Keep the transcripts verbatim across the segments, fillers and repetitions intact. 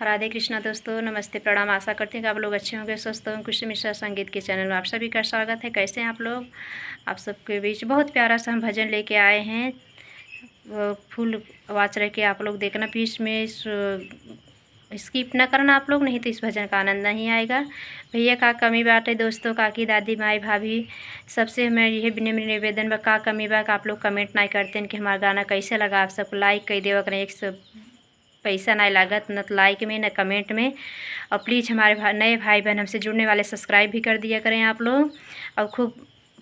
राधे कृष्णा दोस्तों, नमस्ते, प्रणाम। आशा करती हूँ कि आप लोग अच्छे होंगे, स्वस्थ होंगे। खुशी मिश्रा संगीत के चैनल में आप सभी का स्वागत है। कैसे हैं आप लोग? आप सबके बीच बहुत प्यारा सा हम भजन लेके आए हैं। वो फुल वाच रह के आप लोग देखना, बीच में स्किप ना करना आप लोग, नहीं तो इस भजन का आनंद नहीं आएगा। भैया का कमी बाटे दोस्तों, काकी, दादी, माई, भाभी, सबसे हमें यह विनम्र निवेदन बा, का कमी बा कि आप लोग कमेंट नहीं करते हैं कि हमारा गाना कैसे लगा। आप सबको लाइक कर देवा करें, एक सौ पैसा नहीं लागत, न तो लाइक में, न कमेंट में। और प्लीज हमारे भा-, नए भाई बहन हमसे जुड़ने वाले सब्सक्राइब भी कर दिया करें आप लोग। और खूब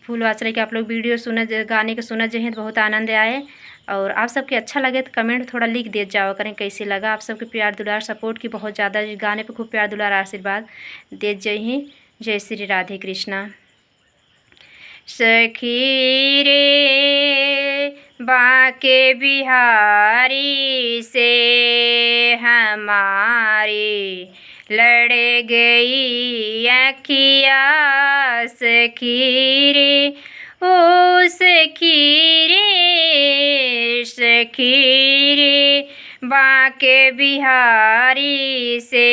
फुल वाच रह के आप लोग वीडियो सुना ज-, गाने के सुना जे हैं तो बहुत आनंद आए। और आप सबके अच्छा लगे तो कमेंट थोड़ा लिख देत जावा करें, कैसे लगा। आप सबके प्यार दुलार सपोर्ट की बहुत ज़्यादा, गाने पे खूब प्यार दुलार आशीर्वाद देत जय ही। जय श्री राधे कृष्णा। सखी रे, बांके बिहारी से हमारी लड़ गई अखिया। सखी रे, ओ सखी रे, सखी रे, बांके बिहारी से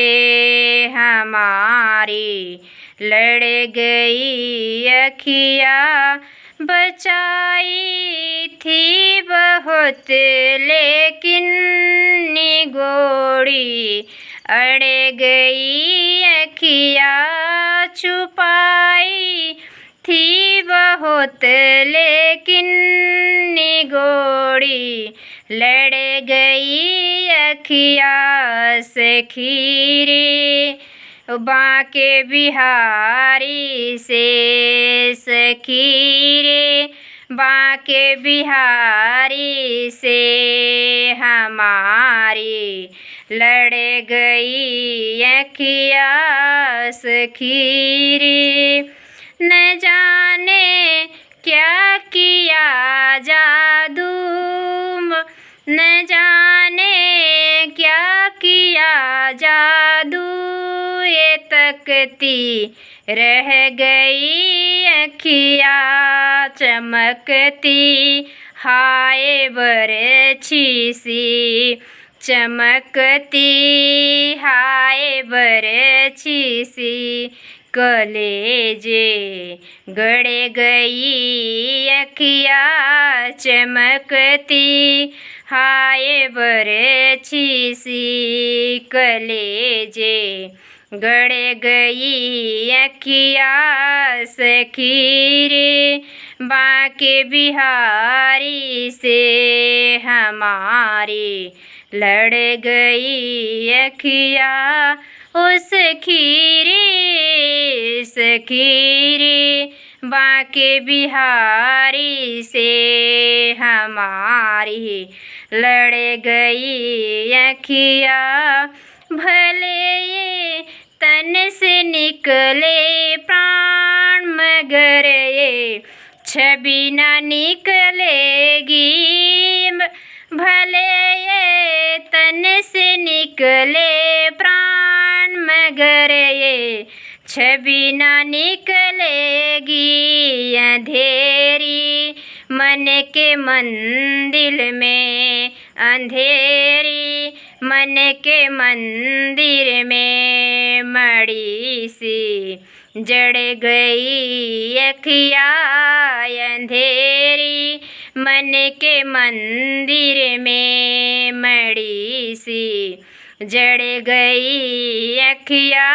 हमारी लड़ गई अखिया। बचाई थी बहुत लेकिन निगोड़ी अड़ गई अखिया। छुपाई थी बहुत लेकिन निगोड़ी लड़ गई अखिया। सखी रे, बांके बिहारी से, सखी रे, बांके बिहारी से हमारी लड़ गई अखिया। सखी रे, न जाने क्या किया जादू, न जाने क्या किया जादू, ये तकती रह गई अखिया। चमकती हाय बरछी सी, चमकती हाय बरछी सी, कलेजे गड़ गई अखिया। चमकती हाय बरछी सी, कलेजे गड़ गई अखिया। सखी रे, बांके बिहारी से हमारी लड़ गई अखिया। ओ सखी रे, सखी रे, बांके बिहारी से हमारी लड़ गई अखिया। भले ये तन से निकले प्राण, मगर ये छवि ना निकलेगी। भले ये तन से निकले प्राण, मगर ये छवि ना निकलेगी। अंधेरी मन के मंदिर में, अंधेरी मन के मंदिर में मड़ी सी जड़ गई अखिया। अंधेरी मन के मंदिर में मड़ी सी जड़ गई अखिया।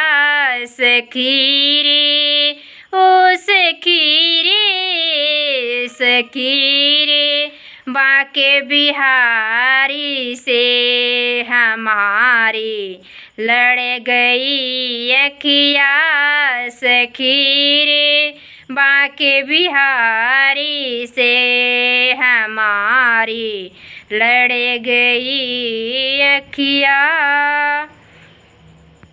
सखी रे, ओ सखी रे, सखी रे, बांके बिहारी से हमारी लड़ गई अखिया। सखी रे, बांके बिहारी से हमारी लड़ गई अखिया।